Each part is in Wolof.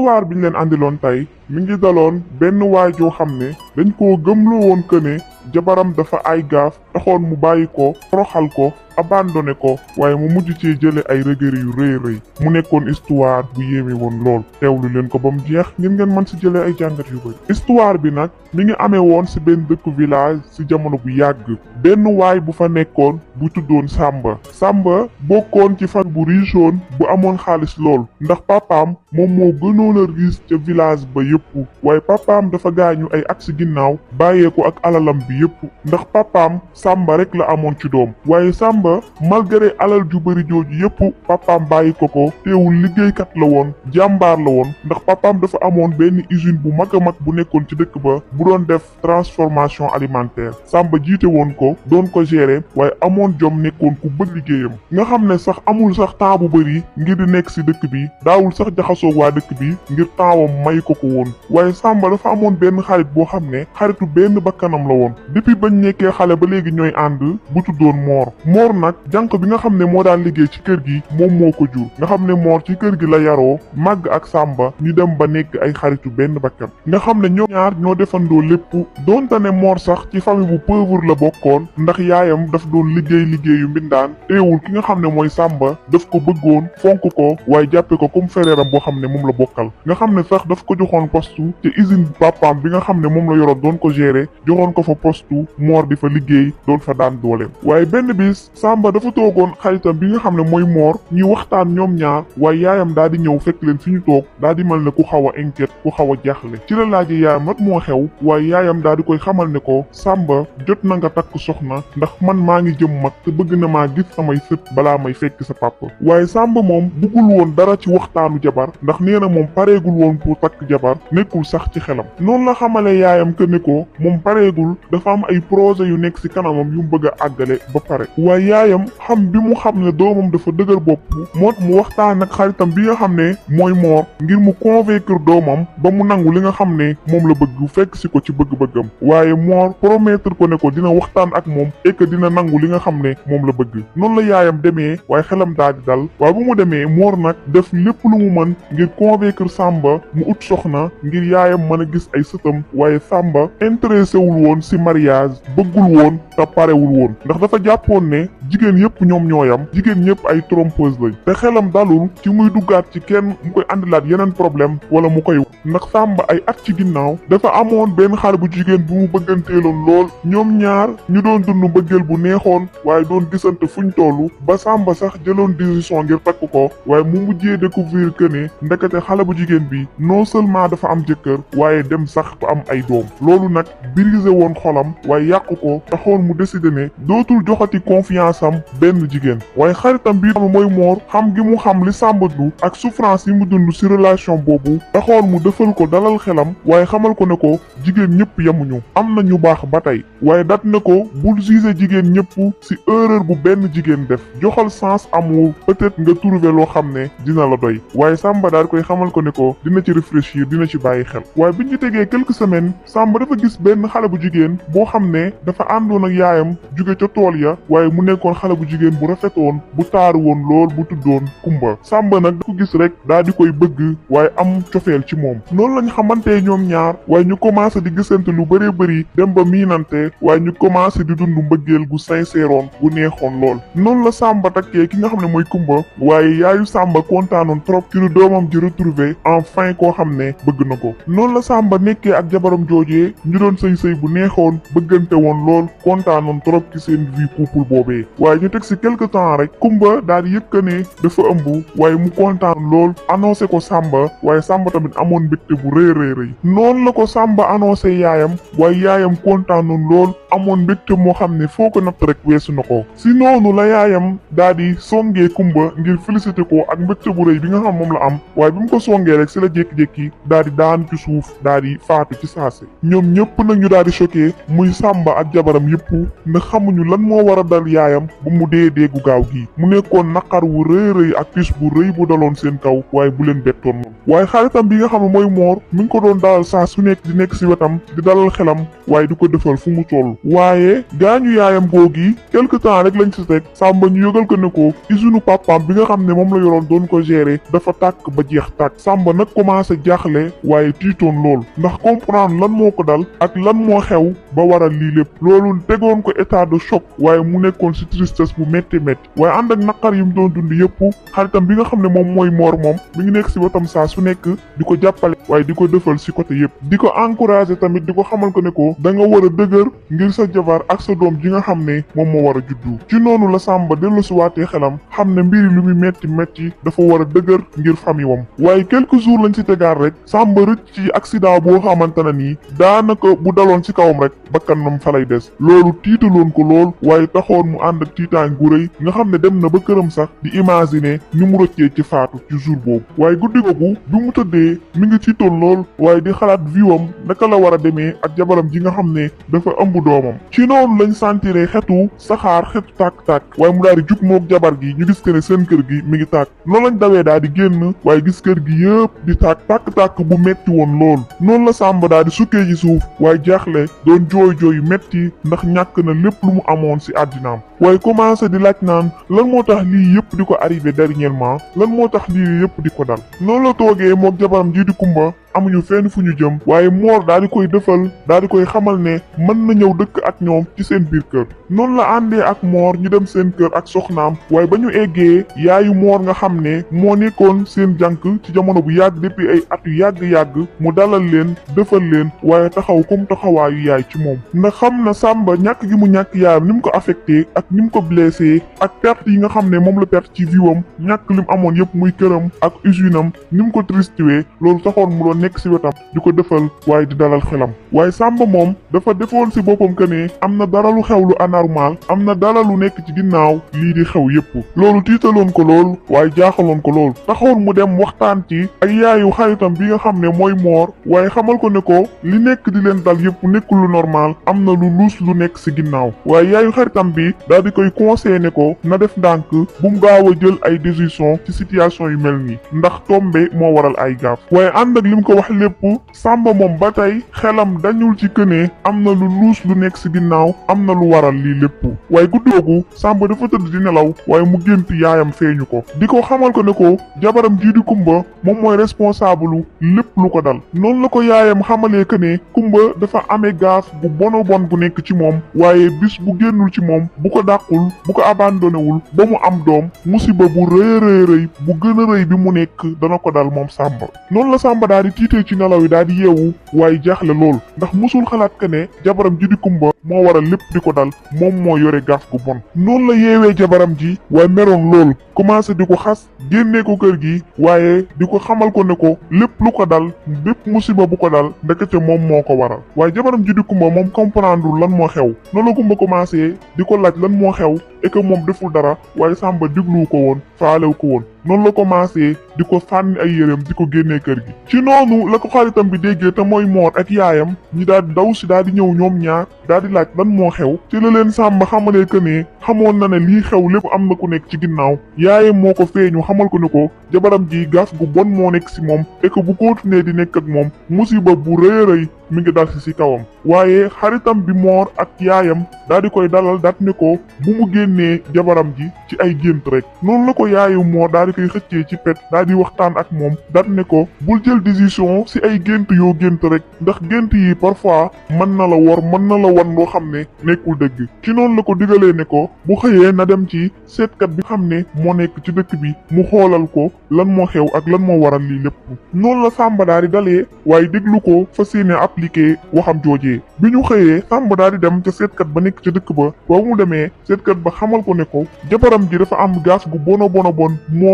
histoire biñ leen andiloon tey mi ngi daloon benn waay joo xam ne dañ koo gëmloo woon que ne jabaram dafa ay gaaf taxoon mu bàyyi ko toroxal ko abandonné ko waaye mu mujj cee jële ay regret yu rëy rëy mu nekkoon histoire bu yéeme woon lool teewlu leen ko ba mu jeex ngeen mën si jëlee ay jàngat yu bëri. histoire bi nag mi ngi amee woon si benn dëkku village si jamono bu yàgg benn waay bu fa nekkoon bu tuddoon Samba bokkoon ci famille bu richoon bu amoon xaalis lool ndax papaam moom moo gënoon a riche ca village ba yëpp waaye papaam dafa gaañu ay at si ginnaaw bàyyee ko ak alalam bi yëpp ndax papaam Samba rek la amoon ci doom waaye Samba malgré alal ju bëri jooju yëpp papaam bàyyi ko teewul liggéeykat la woon jàmbaar la woon ndax papaam dafa amoon benn usine bu mag a mag bu nekkoon ci dëkk ba bu doon def transformation alimentaire Samba jiite woon ko doon ko gérer waaye amoon jom nekkoon ku bëgg liggéeyam nga xam ne sax amul sax temps bu bëri ngir di nekk si dëkk bi daawul sax jaxasoog waa dëkk bi ngir tempsam may ko woon waaye Samba dafa amoon benn xarit boo xam ne xaritu benn bakkanam la woon depuis bañ nekkee xale ba léegi ñooy ànd bu tuddoon Mor nag jànq bi nga xam ne moo daan liggéey ci kër gi moom moo ko jur nga xam ne Mor ci kër gi la yaroo màgg ak Samba ñu dem ba nekk ay xaritu benn bakkan nga xam ne ñoom ñaar ñoo defandoo lépp doonte ne Mor sax ci famille bu pauvre la bokkoon ndax yaayam daf doon liggéeyu mbindaan teewul ki nga xam ne mooy Samba daf ko bëggoon fonk ko waaye jàppe ko comme frère am boo xam ne moom la bokkal nga xam ne sax daf ko joxoon poste te usine papaam bi nga xam ne moom la yoroon doon ko gérer joxoon ko fa poste Mor di fa liggéey doon fa daan dooleem waaye benn bis Samba dafa toogoon xaritam bi nga xam ne mooy Mor ñuy waxtaan ñoom ñaar waaye yaayam daa di ñëw fekk leen fi ñu toog daa di mel ne ku xaw a inquiète ku xaw a jaaxle ci la laajee yaayam mat moo xew waaye yaayam daa di koy xamal ne ko Samba jot na nga takk soxna ndax man maa ngi jëm mag te bëgg na maa gis samay sët balaa may fekk sa papa waaye Samba moom buggul woon dara ci waxtaanu jabar ndax nee na moom pareegul woon pour takk jabar nekkul sax ci xelam noonu la xamale yaayam que ne ko moom pareegul dafa am ay projet yu nekk si kanamam yu mu bëgg a àggale ba pare waaye yaayam xam bi mu xam ne doomam dafa dëgër bopp moo mu waxtaan ak xaritam bi nga xam ne mooy Mor ngir mu convaincre doomam ba mu nangu li nga xam ne moom la bëgg fekk si ko ci bëgg-bëggam waaye Mor promettre ko ne ko dina waxtaan ak moom et que dina nangu li nga xam ne moom la bëgg noonu la yaayam demee waaye xelam daal di dal waaye bu mu demee Mor nag def lépp lu mu mën ngir convaincre Samba mu ut soxna ngir yaayam mën a gis ay sëtam waaye Samba intéressé wul woon si mariage bëggul woon te parewul woon ndax dafa jàppoon ne jigéen yëpp ñoom ñooyam jigéen ñëpp ay trompeuse lañ te xelam dalul ci muy duggaat ci kenn mu koy andilaat yeneen problème wala mu koy ndax Samba ay at ci ginnaaw dafa amoon benn xale bu jigéen bu mu bëgganteeloon lool ñoom ñaar ñu doon dund mbëggeel bu neexoon waaye doon gisante fuñ tollu ba Samba sax jëloon décision ngir takk ko waaye mu mujjee découvrir que ne ndekete xale bu jigéen bi non seulement dafa am jëkkër waaye dem sax ba am ay doom loolu nag brisé woon xolam waaye yàq ko taxoon mu décidé ne dootul joxati confiance am benn jigéen waaye xaritam bi mooy Mor xam gi mu xam li Samba du ak souffrance yi mu dund ci relation boobu taxoon mu defal ko dalal xelam waaye xamal ko ne ko jigéen ñëpp yemuñu am na ñu baax ba tey waaye dat ne ko bul juger jigéen ñëpp ci erreur bu benn jigéen def joxal sens amour peut-être nga trouver loo xam ne dina la doy waaye Samba daal koy xamal ko ne ko dina ci réfléchir dina ci bàyyi xel waaye biñ ci tegee quelques semaines Samba dafa gis benn xale bu jigéen boo xam ne dafa àndoon ak yaayam jóge ca tool ya waaye mu nekkoon xale bu jigéen bu rafetoon bu taaru woon lool bu tuddoon Kumba Samba nag da ko gis rek daa di koy bëgg waaye am cofeel ci moom noonu lañ xamantee ñoom ñaar waaye ñu commencé di gisante lu bëree bëri dem ba miinante waaye ñu commencé di dund mbëggeel gu sincèreoon gu neexoon lool noonu la Samba takkee ki nga xam ne mooy Kumba waaye yaayu Samba kontaanoon trop ci lu doomam ji retrouver enfin koo xam ne bëgg na ko noonu la Samba nekkee ak jabaram joojee ñu doon sëy bu neexoon bëggante woon lool kontaanoon trop ci seen vie couple boobee waaye ñu teg si quelque temps rek Kumba daal di yëg ne dafa ëmb waaye mu kontaan lool annoncé ko Samba waaye Samba tamit amoon mbégte bu rëy noonu la ko Samba annoncé yaayam waaye yaayam kontaanoon lool amoon mbégte moo xam ne foo ko natt rek weesu na ko si noonu la yaayam daal di songee Kumba ngir félicité ko ak mbégte bu rëy bi nga xam moom la am waaye bi mu ko songee rek si la jékki-jékki daal di daan ci suuf daal di faatu ci saase ñoom ñëpp nag ñu daal di choqué muy Samba ak jabaram yëpp ndax xamuñu lan moo war a dal yaayam yaayam ba mu dee gu gaaw gi mu nekkoon naqar wu rëy ak tiis bu rëy bu daloon seen kaw waaye bu leen bettoon noonu. waaye xaritam bi nga xam ne mooy Mor mi ngi ko doon dalal saa su nekk di nekk si wetam di dalal xelam waaye di ko defal fu mu toll. waaye gaañu yaayam googi quelque temps rek lañ si teg Samba ñu yëgal ko ne ko usine papaam bi nga xam ne moom la yoroon doon ko gérer dafa tàkk ba jeex tàkk. Samba nag commencé jaaxle waaye tiitoon lool ndax comprendre lan moo ko dal ak lan moo xew ba waral lii lépp loolu tegoon ko état de choc waaye mu nekkoon si tristesse bu métti waaye ànd ak naqar yi mu doon dund yëpp xaritam bi nga xam ne moom mooy Mor moom mi ngi nekk si wetam saa su nekk di ko jàppale waaye di ko defal si côté yëpp di ko encourager tamit di ko xamal ko ne ko da nga war a dëgër ngir sa jabar ak sa doom ji nga xam ne moom moo war a juddu. ci noonu la Samba dellu si waatee xelam xam ne mbiri lu muy métti dafa war a dëgër ngir famille wam waaye quelques jours lañ si tegaat rek Samba rëcc ci accident boo xamante ne nii daanaka bu daloon si kawam rek bakkanam fa lay des loolu tiitaloon ko lool waaye taxoon mu ànd ak tiitaan gu rëy nga xam ne dem na ba këram sax di imaginer ni mu rëccee ci faatu ci jour boobu. waaye guddi googu bi mu tëddee mi ngi tiitoon lool waaye di xalaat viwam naka la war a demee ak jabaram ji nga xam ne dafa ëmb doomam ci noonu lañ sentiré xetu saxaar xetu tàkk-tàkk waaye mu daal di jug moog jabar gi ñu gis que ne seen kër gi mi ngi tàkk noonu lañ dawee daal di génn waaye gis kër gi yëpp di tàkk bu metti woon lool noonu la Samba daal di sukkee ci suuf waaye jaaxle doon jooy yu metti ndax ñàkk na lépp lu mu amoon si àddinaam waaye commencé di laaj naan lan moo tax lii yëpp di ko arrivé dernièrement lan moo tax lii yëpp di ko dal noonu la toogee moog jabaram ji di Kumba amuñu fenn fu ñu jëm waaye Mor daal di koy defal daal di koy xamal ne mën na ñëw dëkk ak ñoom ci seen biir kër noonu la àndee ak Mor ñu dem seen kër ak soxnaam waaye ba ñu eggee yaayu Mor nga xam ne moo nekkoon seen jànk ci jamono bu yàgg depuis ay at yu yàgg mu dalal leen defal leen waaye taxaw comme taxawaayu yaay ci moom ndax xam na Samba ñàkk gi mu ñàkk yaayam ni mu ko affecté ak ni mu ko blessé ak perte yi nga xam ne moom la perte ci viwam ñàkk li mu amoon yëpp muy këram ak usine am ni mu ko tristué loolu taxoon mu doon nekk si wetam di ko defal waaye di dalal xelam waaye Samba moom dafa defoon si boppam que ne am na dara lu xew lu anormal am na dara lu nekk ci ginnaaw lii di xew yépp loolu tiitaloon ko lool waaye jaaxaloon ko lool taxoon mu dem waxtaan ci ak yaayu xaritam bi nga xam ne mooy Mor waaye xamal ko ne ko li nekk di leen dal yépp nekkul lu normal am na lu luus lu nekk si ginnaaw waaye yaayu xaritam bi daal di koy conseillé ne ko na def ndànk bu mu gaaw a jël ay décision ci situation yu mel nii ndax tombe moo waral ay gaaf waaye ànd ak lim ko wax lépp Samba moom ba tey xelam dañul ci këne am na lu luus lu nekk si ginnaaw am na lu waral lii lépp waaye guddi googu Samba dafa tëdd di nelaw waaye mu gént yaayam feeñu ko di ko xamal ko ne ko jabaram jii di Kumba moom mooy responsable lépp lu ko dal noonu la ko yaayam xamalee que ne Kumba dafa amee gaaf bu bon bu nekk ci moom waaye bis bu génnul ci moom bu ko dàqul bu ko abandonné wul ba mu am doom musiba bu rëy bu gën a rëy bi mu nekk dana ko dal moom Samba noonu la Samba daal di tiitee ci nelaw yi daal di yeewu waaye jaaxle lool ndax musul xalaat que ne jabaram ji di Kumba moo waral lépp di ko dal moom moo yore gaaf gu bon noonu la yeewee jabaram ji waaye meroon lool commencé di ko xas génnee ko kër gi waaye di ko xamal ko ne ko lépp lu ko dal bépp musiba bu ko dal ndekete moom moo ko waral waaye jabaram ji di Kumba moom comprendre lan moo xew noonu la Kumba commencé di ko laaj lan moo xew et que moom deful dara waaye Samba digluwu ko woon faalewu ko woon noonu la commencé di ko sànni ay yéreem di ko génnee kër gi ci noonu la ko xaritam bi déggee te mooy Mor ak yaayam ñi daal di daw si daal di ñëw ñoom ñaar daal di laaj lan moo xew ci la leen Samba xamalee que ne xamoon na ne lii xew lépp am na ku nekk ci ginnaaw yaayam moo ko feeñu xamal ko ne ko jabaram ji gaaf gu bon moo nekk si moom et que bu continuer di nekk ak moom musiba bu rëy mi ngi dal si kawam waaye xaritam bi Mor ak yaayam daal di koy dalal daat ne ko bu mu génnee jabaram ji ci ay gént rek noonu la ko yaayu Mor daal di koy xëccee ci pet daal di waxtaan ak moom daat ne ko bul jël décision si ay gént yoo gént rek ndax gént yi parfois mën na la wor mën na la wan loo xam ne nekkul dëgg ci noonu la ko digalee ne ko bu xëyee na dem ci seetkat bi xam ne moo nekk ci dëkk bi mu xoolal ko lan moo xew ak lan moo waral lii lépp noonu la Samba daal di dalee waaye déglu ko fas yéene appliqué waxam joojee bi ñu xëyee Samba daal di dem ca seetkat ba nekk ca dëkk ba boobu mu demee seetkat ba xamal ko ne ko jabaram ji dafa am gaaf gu bon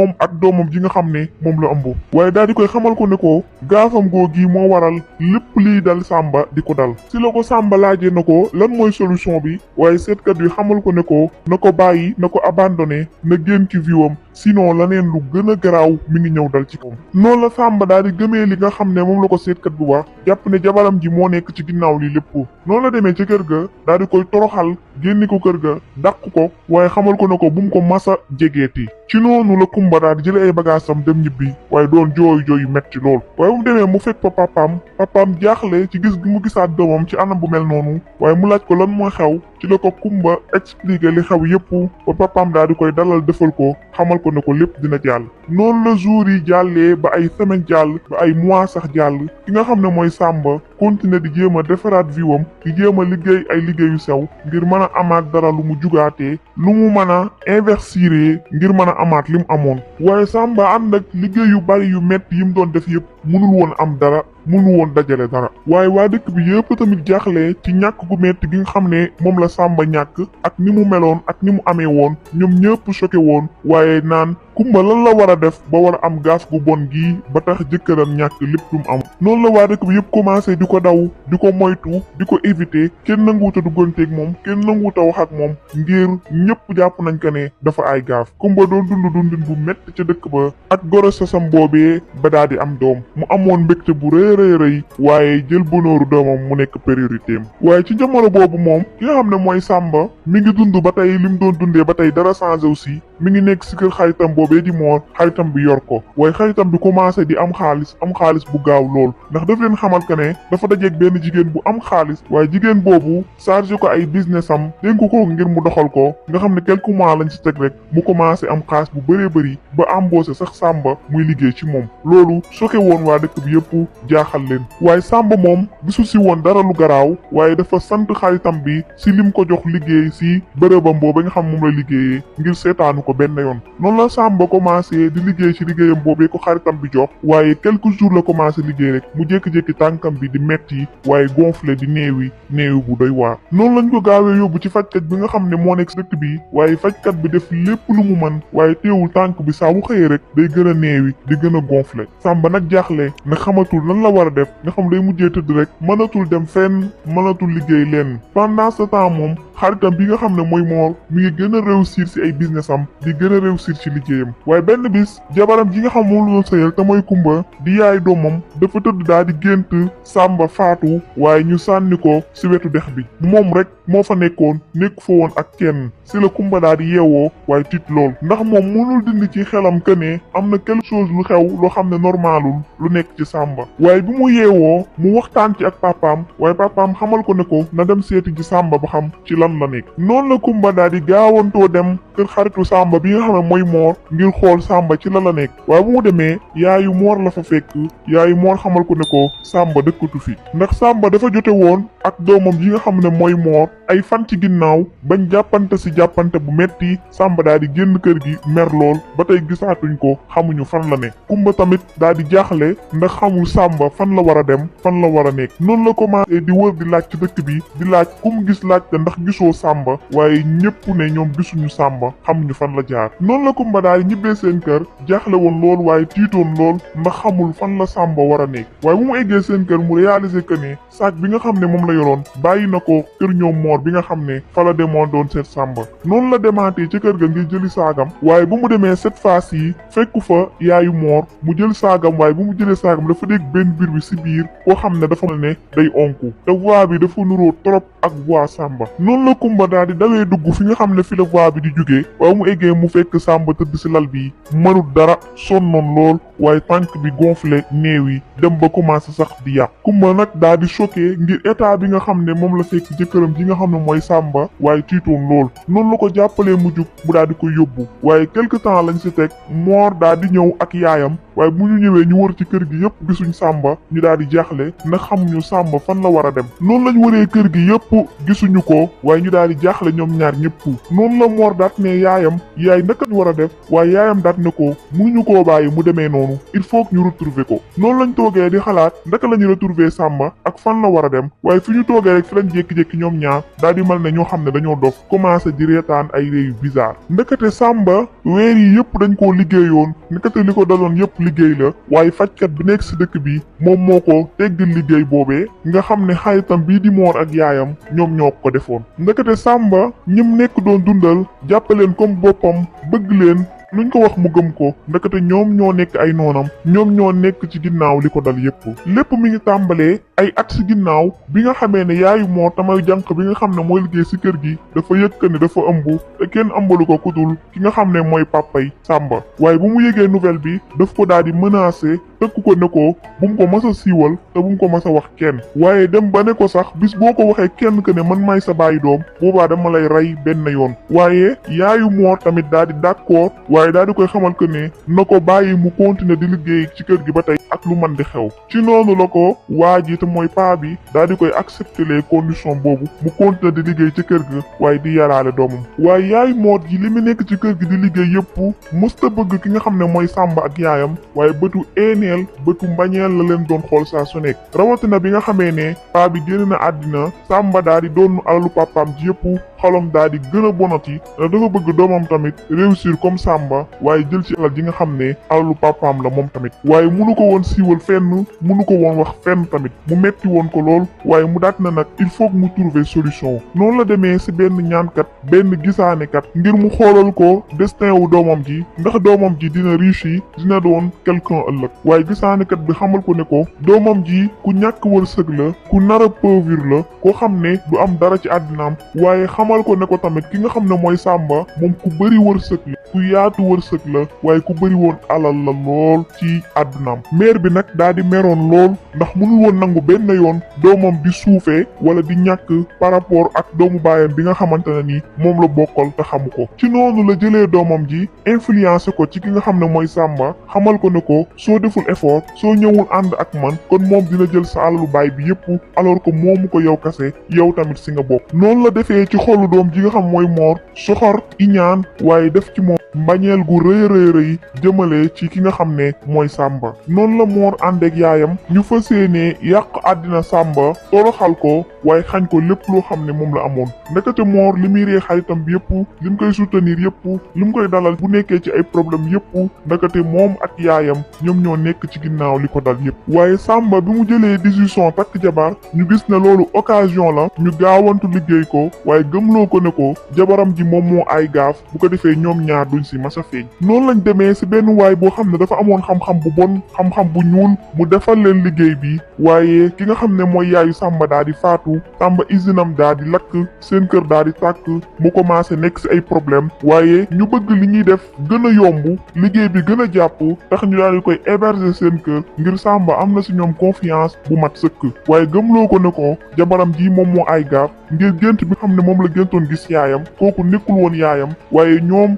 moom ak doomam ji nga xam ne moom la ëmb waaye daal di koy xamal ko ne ko gaafam googi moo waral lépp lii dal Samba di ko dal si la ko Samba laajee na ko lan mooy solution bi waaye seetkat bi xamal ko ne ko na ko bàyyi na ko abandonné na génn ci viwam sinon laneen lu gën a garaaw mi ngi ñëw dal ci kawam noonu la Samba daal di gëmee li nga xam ne moom la ko seetkat bu wax jàpp ne jabaram ji moo nekk ci ginnaaw li lépp noonu la demee ci kër ga daal di koy toroxal génni ko kër ga dàq ko waaye xamal ko ne ko bu mu ko masa jegeeti ci noonu la Kumba daal di jëlee ay bagaasam dem ñibbi waaye doon jooy jooy yu metti lool waaye bu mu demee mu fekk fa papaam jaaxle ci gis gi mu gisaat doomam ci anam bu mel noonu waaye mu laaj ko lan mooy xew ci la ko Kumba expliqué li xew yépp ba papaam daal di koy dalal defal ko xamal ko ne ko lépp dina jàll noonu la jour yi jàllee ba ay semaine jàll ba ay mois sax jàll ki nga xam ne mooy Samba continuer di jéem a defaraat viwam di jéem a liggéey ay liggéeyu sew ngir mën a amaat dara lu mu jugaatee lu mu mën a investir ngir mën a amaat li mu amoon waaye Samba ànd ak liggéey yu bari yu metti yi mu doon def yépp mënul woon am dara mënu woon dajale dara waaye waa dëkk bi yëpp tamit jaaxle ci ñàkk gu metti gi nga xam ne moom la Samba ñàkk ak ni mu meloon ak ni mu amee woon ñoom ñëpp choqué woon waaye naan Kumba lan la war a def ba war a am gaaf gu bon gii ba tax jëkkëram ñàkk lépp lu mu am noonu la waa dëkk bi yëpp commencé di ko daw di ko moytu di ko éviter kenn nanguwuta dugganteeg moom kenn nanguwuta wax ak moom ngir ñëpp jàpp nañ ko ne dafa ay gaaf Kumba doon dundin bu métti ca dëkk ba ak goro sasam boobee ba daa di am doom mu amoon mbégte bu rëy waaye jël bonooru doomam mu nekk priorité am waaye ci jamono boobu moom ki nga xam ne mooy Samba mi ngi dund ba tey li mu doon dundee ba tey dara changé aussi mi ngi nekk si kër xaritam boobee di Mor xaritam bi yor ko waaye xaritam bi commencé di am xaalis bu gaaw lool ndax daf leen xamal que ne dafa dajeeg benn jigéen bu am xaalis waaye jigéen boobu chargé ko ay business am dénk ko ngir mu doxal ko nga xam ne quelques mois lañ ci teg rek mu commencé am xaalis bu bëri ba embauché sax Samba muy liggéey ci moom loolu choqué woon waa dëkk bi yëpp jaaxal leen waaye Samba moom gisu si woon dara lu garaaw waaye dafa sant xaritam bi si lim ko jox liggéey si bërëbam boobu nga xam moom la liggéeyee ngir seetaanu ko benn yoon noonu la Samba commencé di liggéey ci liggéeyam boobee ko xaritam bi jox waaye quelques jours la commencé liggéey rek mu jékki-jékki tànkam bi di metti waaye gonflé di néewi bu doy waar noonu lañ ko gaawee yóbbu ci fajkat bi nga xam ne moo nekk si dëkk bi waaye fajkat bi def lépp lu mu mën waaye teewul tànk bi saa bu xëyee rek day gën a néewi di gën a gonflé Samba nag jaaxle na xamatul lan la war a def nga xam day mujjee tëdd rek mënatul dem fenn mënatul liggéey leen pendant ce temps moom xaritam bi nga xam ne mooy Mor mi ngi gën a réussir si ay business am di gën a réussir ci liggéeyam waaye benn bis jabaram ji nga xam moom la doon sëyal te mooy Kumba di yaay doomam dafa tëdd daal di gént Samba faatu waaye ñu sànni ko si wetu dex bi moom rek moo fa nekkoon nekk fa woon ak kenn si la Kumba daal di yeewoo waaye tiit lool ndax moom mënul dindi ci xelam que ne am na quelque chose lu xew loo xam ne normalul lu nekk ci Samba waaye bi mu yeewoo mu waxtaan ci ak papaam waaye papaam xamal ko ne ko na dem seeti ci Samba ba xam ci lan la nekk noonu la Kumba daal di gaawantoo dem kër xaritu Samba bi nga xam ne mooy Mor ngir xool Samba ci la nekk waaye bu mu demee yaayu Mor la fa fekk yaayu Mor xamal ko ne ko Samba dëkkatu fi ndax Samba dafa jote woon ak doomam ji nga xam ne mooy Mor ay fan ci ginnaaw bañ jàppante si jàppante bu metti Samba daal di génn kër gi mer lool ba tey gisaatuñ ko xamuñu fan la ne Kumba tamit daal di jaaxle ndax xamul Samba fan la war a dem fan la war a nekk noonu la commencé di wër di laaj ci dëkk bi di laaj kum gis laajte ndax gisoo Samba waaye ñëpp ne ñoom gisuñu Samba xamuñu fan la jaar noonu la Kumba daal di ñibbee seen kër jaaxle woon lool waaye tiitoon lool ndax xamul fan la Samba war a nekk waaye bu mu eggee seen kër mu réalisé que ne sac bi nga xam ne moom la yoroon bàyyi na ko kër ñoom Mor bi nga xam ne fa la demoon doon seet Samba noonu la demaatee ci kër ga ngir jëli saagam waaye bu mu demee cette fois yi fekku fa yaayu Mor mu jël saagam waaye bu mu jëlee saagam dafa dégg benn biir bi si biir koo xam ne dafa mel ne day onku te voix bi dafa nuroo trop ak voix Samba noonu la Kumba daal di dawee dugg fi nga xam ne fi la voix bi di jugee waaye mu eggee mu fekk Samba tëdd si lal bi mënut dara sonnoon lool waaye tànk bi gonflé néew yi dem ba commencé sax di yàq Kumba nag daal di choqué ngir état bi nga xam ne moom la fekk jëkkëram ji nga xam ne mooy Samba waaye tiitoon lool noonu la ko jàppalee mu jug mu daal di ko yóbbu waaye quelque temps lañ si teg Mor daal di ñëw ak yaayam waaye bu ñu ñëwee ñu wër ci kër gi yëpp gisuñ Samba ñu daal di jaaxle ndax xamuñu Samba fan la war a dem noonu lañ wëree kër gi yëpp gisuñu ko waaye ñu daal di jaaxle ñoom ñaar ñëpp noonu la Mor daat ne yaayam yaay naka ñu war a def waaye yaayam daat ne ko mënuñu koo bàyyi mu demee noonu il faut que ñu retrouver ko noonu lañ toogee di xalaat ndaka la ñu retrouver Samba ak fan la war a dem waaye fi ñu toogee rek fi lañ jékki-jékki ñoom ñaar daal di mel ne ñoo xam ne dañoo dof commencé di reetaan ay réew yu bizarre ndekete Samba weer yi yëpp dañ koo liggéeyoon ndekete li ko daloon yëpp liggéey la waaye fajkat bi nekk si dëkk bi moom moo ko teggil liggéey boobee nga xam ne xaritam bii di Mor ak yaayam ñoom ñoo ko defoon ndekete Samba ñim nekk doon dundal jàppaleen comme boppam bëgg leen luñ ko wax mu gëm ko ndekete ñoom ñoo nekk ay noonam ñoom ñoo nekk ci ginnaaw li ko dal yépp lépp mi ngi tàmbalee ay at ci ginnaaw bi nga xamee ne yaayu Mor tamay jànq bi nga xam ne mooy liggéey ci kër gi dafa yëkk ne dafa ëmb te kenn ëmbalu ko kudul ki nga xam ne mooy papay Samba waaye bu mu yëgee nouvelle bi daf ko daal di menacer tëkk ko ne ko bu mu ko mas a siiwal te bu mu ko mas a wax kenn waaye dem ba ne ko sax bis boo ko waxee kenn que ne man may sa bàyyi doom boobaa dama lay rey benn yoon waaye yaayu Mor tamit daal di d'accord waaye daal di koy xamal que ne na ko bàyyi mu continuer di liggéey ci kër gi ba tey ak lu man di xew ci noonu la ko waa ji te mooy paa bi daal di koy accepter les conditions boobu mu continuer di liggéey ci kër ga waaye di yaraale doomam waaye yaayu Mor ji li mu nekk ci kër gi di liggéey yëpp mësta bëgg ki nga xam ne mooy Samba ak yaayam waaye bëtu bëtu mbañeel la leen doon xool saa su nekk rawatina bi nga xamee ne paa bi génn na àddina Samba daal di doon alalu papaam ji yëpp xolom daal di gën a bonati dafa bëgg doomam tamit réussir comme Samba waaye jël ci alal ji nga xam ne alalu papaam la moom tamit waaye munu ko woon siiwal fenn munu ko woon wax fenn tamit mu metti woon ko lool waaye mu daat na nag il faut que mu trouver solution noonu la demee ci benn ñaankat benn gisaanekat ngir mu xoolal ko destin wu doomam ji ndax doomam ji dina riche dina doon quelqu'un ëllëg waaye gisaanekat bi xamal ko ne ko doomam ji ku ñàkk wërsëg la ku nar a pauvre la koo xam ne du am dara ci àddinaam waaye xamal ko ne ko tamit ki nga xam ne mooy Samba moom ku bëri wërsëg la ku yaatu wërsëg la waaye ku bëri woon alal la lool ci àddunaam mère bi nag daa di meroon lool ndax mënul woon nangu benn yoon doomam di suufee wala di ñàkk par rapport ak doomu baayam bi nga xamante ne ni moom la bokkal te xamu ko ci noonu la jëlee doomam ji influencé ko ci ki nga xam ne mooy Samba xamal ko ne ko soo deful effort soo ñëwul ànd ak man kon moom dina jël sa alalu baay bi yépp alors que moomu ko yow kase yow tamit si nga bokk noonu la defee ci xolu doom ji nga xam mooy Mor soxor iñaan waaye def ci moom mbañeel gu rëy jëmale ci ki nga xam ne mooy Samba noonu la Mor àndeek yaayam ñu fas yéenee yàq àddina Samba toroxal ko waaye xañ ko lépp loo xam ne moom la amoon ndekete Mor li muy ree xaritam bi yëpp li mu koy soutenir yëpp li mu koy dalal bu nekkee ci ay problème yëpp ndekete moom ak yaayam ñoom ñoo nekk ci ginnaaw li ko dal yëpp waaye Samba bi mu jëlee décision takk jabar ñu gis ne loolu occasion la ñu gaawantu liggéey ko waaye gëmloo ko ne ko jabaram ji moom moo ay gaaf bu ko defee ñoom ñaar duñ si masa feeñ noonu lañ demee si benn waay boo xam ne dafa amoon xam-xam bu bon xam-xam bu ñuul mu defal leen liggéey bi waaye ki nga xam ne mooy yaayu Samba daa di faatu Samba isinam daa di lakk seen kër daa di tàkk mu commencé nekk si ay problème waaye ñu bëgg li ñuy def gën a yomb liggéey bi gën a jàpp tax ñu daal di koy héberger seen kër ngir Samba am na si ñoom confiance bu mat sëkk waaye gëmloo ko ne ko jabaram ji moom moo ay gaaf ngir gént bi xam ne moom la géntoon gis yaayam kooku nekkul woon yaayam waaye ñoom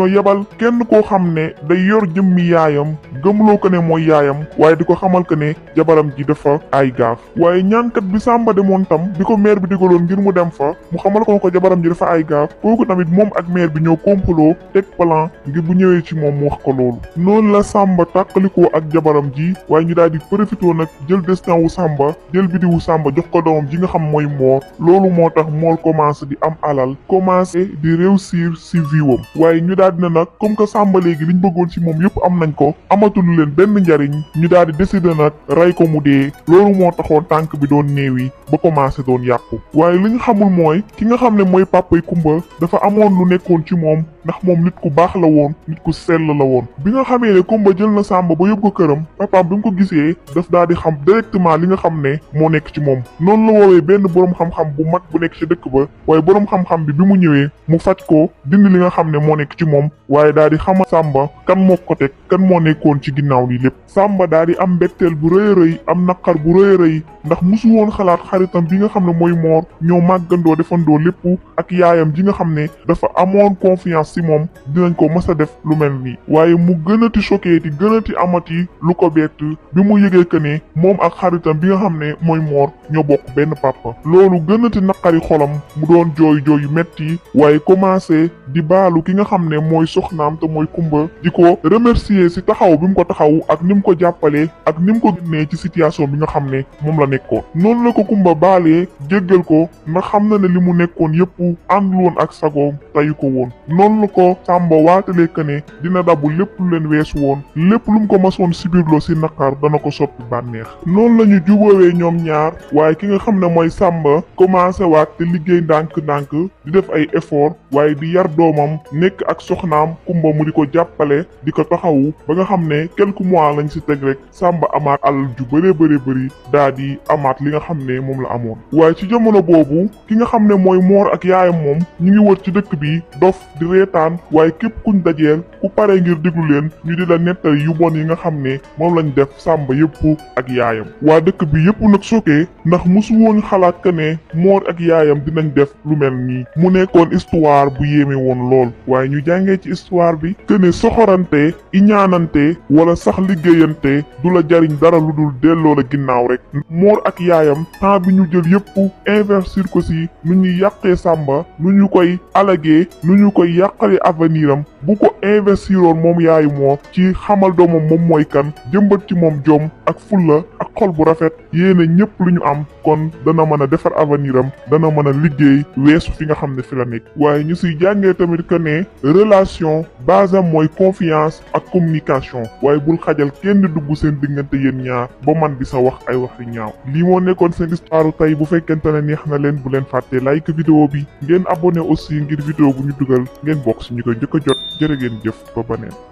ñoo yebal kenn koo xam ne day yor jëmmi yaayam gëmloo ko ne mooy yaayam waaye di ko xamal ko ne jabaram ji dafa ay gaaf waaye ñaankat bi Samba demoon tam bi ko maire bi digaloon ngir mu dem fa mu xamal ko jabaram ji dafa ay gaaf kooku tamit moom ak maire bi ñoo complot teg plan ngir bu ñëwee ci moom mu wax ko loolu noonu la Samba tàqalikoo ak jabaram ji waaye ñu daal di profité nag jël destin wu Samba jël bidiwu Samba jox ko doomam ji nga xam mooy Mor loolu moo tax Mor commencé di am alal commencé di réussir si viwam waaye ñu daal dina nag comme que Samba léegi liñ bëggoon ci moom yëpp am nañ ko amatul leen benn njariñ ñu daal di décider nag rey ko mu dee loolu moo taxoon tànk bi doon néewi ba commencé doon yàqu waaye li ñu xamul mooy ki nga xam ne mooy papay Kumba dafa amoon lu nekkoon ci moom ndax moom nit ku baax la woon nit ku sell la woon bi nga xamee ne Kumba jël na Samba ba yóbbu ko këram papaam bi mu ko gisee daf daal di xam directement li nga xam ne moo nekk ci moom noonu la woowee benn boroom xam-xam bu mag bu nekk ci dëkk ba waaye boroom xam-xam bi mu ñëwee mu faj ko dindi li nga xam ne moo nekk ci moom waaye daal di xamal Samba kan moo ko teg kan moo nekkoon ci ginnaaw lii lépp Samba daal di am mbetteel bu rëy a rëy am naqar bu rëy a rëy ndax musu woon xalaat xaritam bi nga xam ne mooy Mor ñoo màggandoo defandoo lépp ak yaayam ji nga xam ne dafa amoon confiance ci moom dinañ ko mës a def lu mel nii waaye mu gënati choqué ti gënati amati lu ko bett bi mu yëgee que ne moom ak xaritam bi nga xam ne mooy Mor ñoo bokk benn papa loolu gënati naqari xolam mu doon jooy yu metti waaye commencé di baalu ki nga xam ne mooy soxnaam te mooy Kumba di ko remercier ci taxaw bi mu ko taxaw ak ni mu ko jàppalee ak ni mu ko génnee ci situation bi nga xam ne moom la nekkoon noonu la ko Kumba baalee jéggal ko ndax xam na ne li mu nekkoon yépp àndul woon ak sagoom tayu ko woon noonu la ko Samba waatalee que ne dina dabu lépp lu leen weesu woon lépp lu mu ko masoon sibirloo si naqar dana ko soppi bànneex noonu la ñu jubóowee ñoom ñaar waaye ki nga xam ne mooy Samba commencé waat te liggéey ndànk-ndànk di def ay effort waaye di yar doomam nekk ak soxnaam Kumba mu di ko jàppale di ko taxawu ba nga xam ne quelques mois lañ si teg rek Samba amaat alal ju bëri daa di amaat li nga xam ne moom la amoon waaye ci jamono boobu ki nga xam ne mooy Mor ak yaayam moom ñu ngi wër ci dëkk bi dof di reetaan waaye képp kuñ dajeel ku pare ngir déglu leen ñu di la nettali yu bon yi nga xam ne moom lañ def Samba yëpp ak yaayam waa dëkk bi yëpp nag choqué ndax mosu woon xalaat que ne Mor ak yaayam dinañ def lu mel nii mu nekkoon histoire bu yéeme woon lool waaye ñu jàngee ci histoire bi que ne soxorante iñaanante wala sax liggéeyante du la jariñ dara lu dul delloo la ginnaaw rek Mor ak yaayam temps bi ñu jël yëpp investir ko si nu ñuy yàqee Samba nu ñu koy alagee nu ñu koy yàqalee avenir am bu ko investiroon moom yaayu Mor ci xamal doomam moom mooy kan jëmbat ci moom jom ak fulla ak xol bu rafet yéene ñëpp lu ñu am kon dana mën a defar avenir am dana mën a liggéey weesu fi nga xam ne fi la nekk waaye ñu siy jàngee tamit que ne relation base am mooy confiance ak communication waaye bul xajal kenn dugg seen diggante yéen ñaar ba man di sa wax ay wax yu ñaaw lii moo nekkoon seen histoire tey bu fekkente ne neex na leen bu leen fàtte like vidéo bi ngeen abonné aussi ngir vidéo bu ñu dugal ngeen bokk si ñu koy njëkk a jot jërë ngeen jëf ba baneen